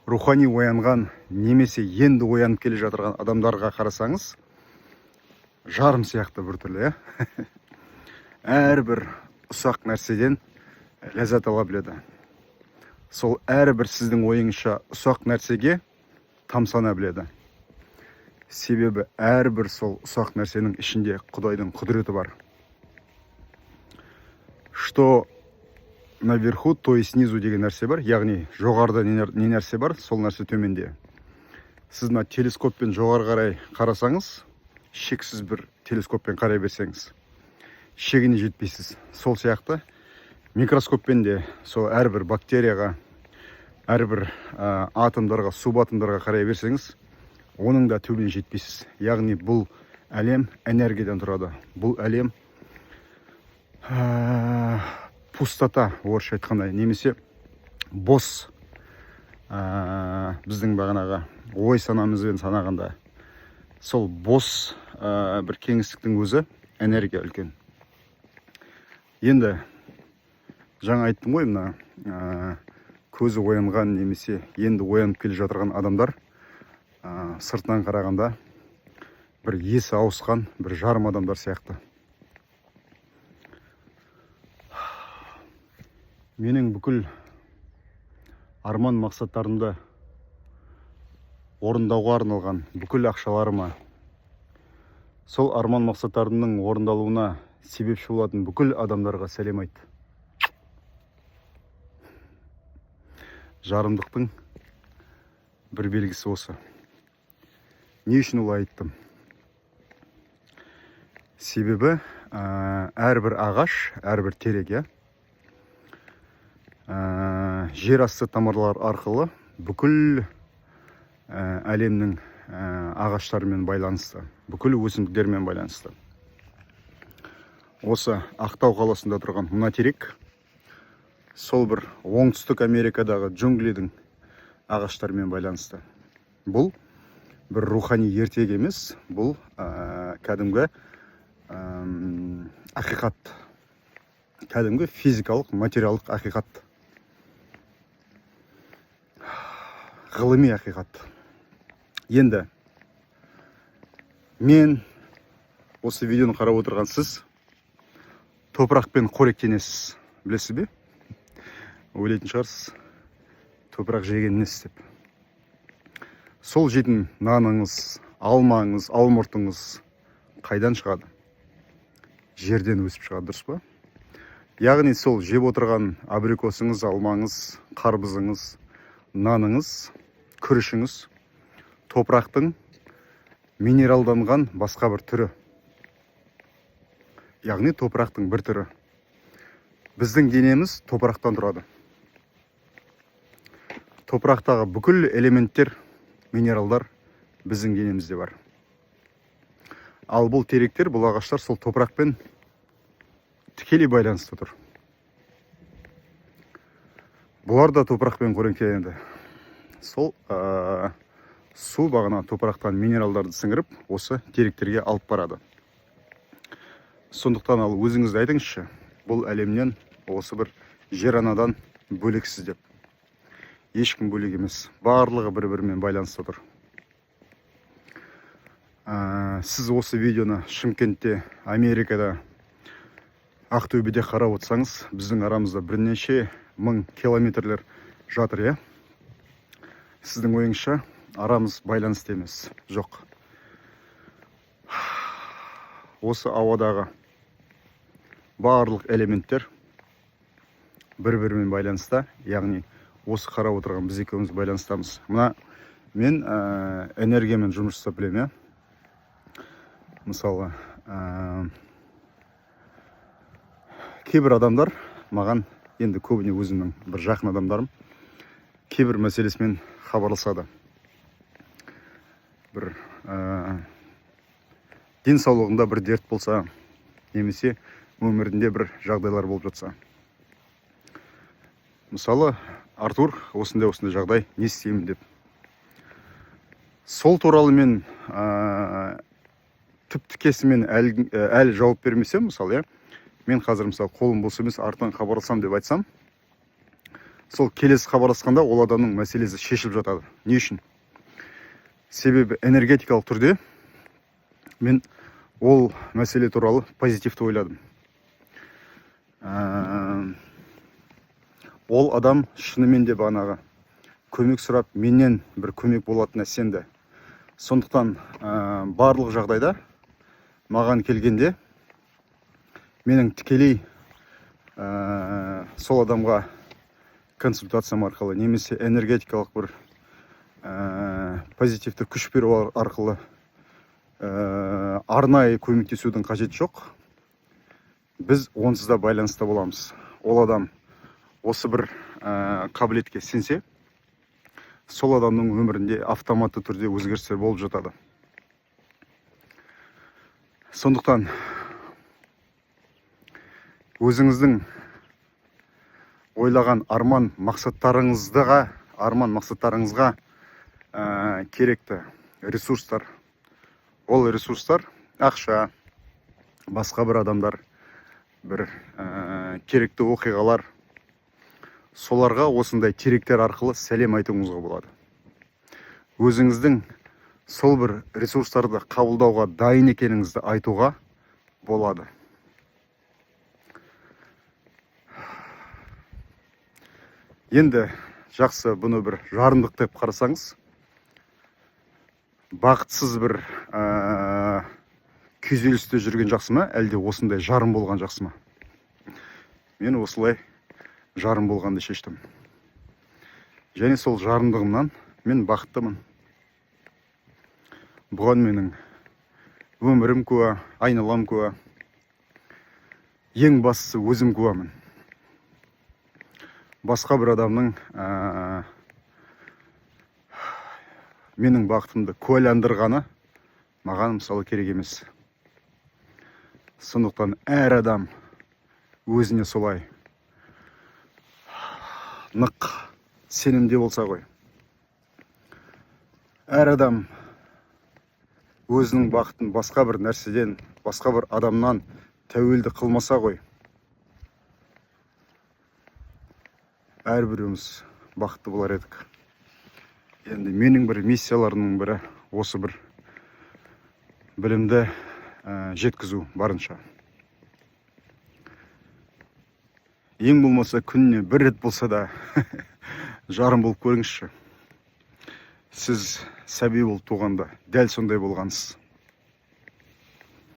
Рухани оянған немесе енді оянып келе жатырған адамдарға қарасаңыз, жарым сияқты біртүрлі, иә? Әрбір ұсақ нәрседен ләззат ала біледі. Сол әрбір сіздің ойыңызша ұсақ нәрсеге тамсана біледі. Себебі әрбір сол ұсақ нәрсенің ішінде Құдайдың құдіреті бар. Что наверху, то и снизу деген нәрсе бар, яғни жоғарыда не нәрсе бар, сол нәрсе төменде. Сіз мына телескоппен жоғары қарай қарасаңыз, шексіз бір телескоппен қарай берсеңіз, шегіне жетпейсіз. Сол сияқты микроскоппен де сол әрбір бактерияға, әрбір атомдарға, субатомдарға қарай берсеңіз, оның да түбіне жетпейсіз. Яғни бұл әлем энергиядан тұрады. Бұл әлем пустота, орысша айтқанда, немесе бос. Біздің бағанағы ой санамызбен санағанда, сол бос бір кеңістіктің өзі энергия үлкен. Енді жаңа айттым ғой, мына көзі оянған немесе енді оянып келе жатырған адамдар сыртынан қарағанда бір есі ауысқан бір жарым адамдар сияқты. Менің бүкіл арман мақсаттарымды орындауға арналған бүкіл ақшаларыма, сол арман мақсаттарымның орындалуына себепші болатын бүкіл адамдарға сәлем айт. Жарымдықтың бір белгісі осы. Не үшін олай айттым? Себебі әрбір ағаш, әрбір терек, иә, жер асты тамырлар арқылы бүкіл әлемнің ағаштарымен байланысты, бүкіл өсімдіктермен байланысты. Осы Ақтау қаласында тұрған мына терек сол бір Оңтүстік Америкадағы джунглидің ағаштарымен байланысты. Бұл бір рухани ертегі емес, бұл кәдімгі ақиқат, кәдімгі физикалық, материалдық ақиқат, ғылыми ақиқат. Енді мен осы видеоны қарап отырған сіз топырақпен қоректенесіз, білесіз бе? Ойлайтын шығарсыз, топырақ жеген несі деп. Сол жейтін наныңыз, алмаңыз, алмұртыңыз қайдан шығады? Жерден өсіп шығады, дұрыс па? Яғни сол жеп отырған абрикосыңыз, алмаңыз, қарбызыңыз, наныңыз, күрішіңіз топырақтың минералданған басқа бір түрі. Яғни топырақтың бір түрі. Біздің денеміз топырақтан тұрады. Топырақтағы бүкіл элементтер, минералдар біздің денемізде бар. Ал бұл теректер, бұл ағаштар сол топырақпен тікелей байланыста тұр. Бұлар да топырақпен қоректенеді. Сол су бағана топырақтан минералдарды сіңіріп, осы теректерге алып барады. Сондықтан ал өзіңіз де айтыңызшы, бұл әлемнен, осы бір жер анадан бөлексіз деп. Ешкім бөлек емес, барлығы бір-бірімен байланыста тұр. Сіз осы видеоны Шымкентте, Америкада, Ақтөбеде қарап отырсаңыз, біздің арамызда бірнеше мың километрлер жатыр, иә? Сіздің ойыңызша арамыз байланысты емес. Жоқ. Осы ауадағы барлық элементтер бір-бірімен байланыста, яғни осы қарап отырған біз екеуміз байланыстамыз. Мына мен энергиямен жұмыс жасап білемін, иә? Мысалы, кейбір адамдар маған, енді көбіне өзімнің бір жақын адамдарым, кейбір мәселесімен хабарласады. Бір денсаулығында бір дерт болса, немесе өмірінде бір жағдайлар болып жатса. Мысалы, Артур, осындай осындай жағдай, не істеймін деп. Сол туралы мен түп-түкесімен әлі жауап бермесем, мысалы, иә, мен қазір, мысалы, қолым бос емес, артынан хабарласам деп айтсам, Сол келесі хабарласқанда ол адамның мәселесі шешіліп жатады. Не үшін? Себебі энергетикалық түрде мен ол мәселе туралы позитивті ойладым. Ол адам шынымен де бағанағы көмек сұрап, менен бір көмек болатынына сенді. Сондықтан барлық жағдайда маған келгенде менің тікелей сол адамға консультациям арқылы немесе энергетикалық бір позитивті күш беру арқылы арнайы көмектесудің қажеті жоқ. Біз онсыз да байланыста боламыз. Ол адам осы бір қабілетке сенсе, сол адамның өмірінде автоматты түрде өзгерістер болып жатады. Сондықтан өзіңіздің ойлаған арман мақсаттарыңызға керекті ресурстар, ол ресурстар ақша, басқа бір адамдар, бір керекті оқиғалар, соларға осындай теректер арқылы сәлем айтуыңызға болады. Өзіңіздің сол бір ресурстарды қабылдауға дайын екеніңізді айтуға болады. Енді жақсы, бұны бір жарымдық деп қарасаңыз, бақытсыз бір күйзелісте жүрген жақсы ма, әлде осындай жарым болған жақсы ма? Мен осылай жарым болғанды шештім. Және сол жарымдығымнан мен бақыттымын. Бұған менің өмірім куә, айналам куә. Ең бастысы өзім куәмін. Басқа бір адамның менің бақытымды куәландырғаны маған, мысалы, керек емес. Сондықтан әр адам өзіне солай нық сенімде болса ғой. Әр адам өзінің бақытын басқа бір нәрседен, басқа бір адамнан тәуелді қылмаса ғой, әрбіреуміз бақытты болар едік. Енді менің бір миссияларымның бірі осы бір білімді жеткізу барынша. Ең болмаса күніне бір рет болса да жарым болып көріңізші. Сіз сәби болып туғанда дәл сондай болғансыз.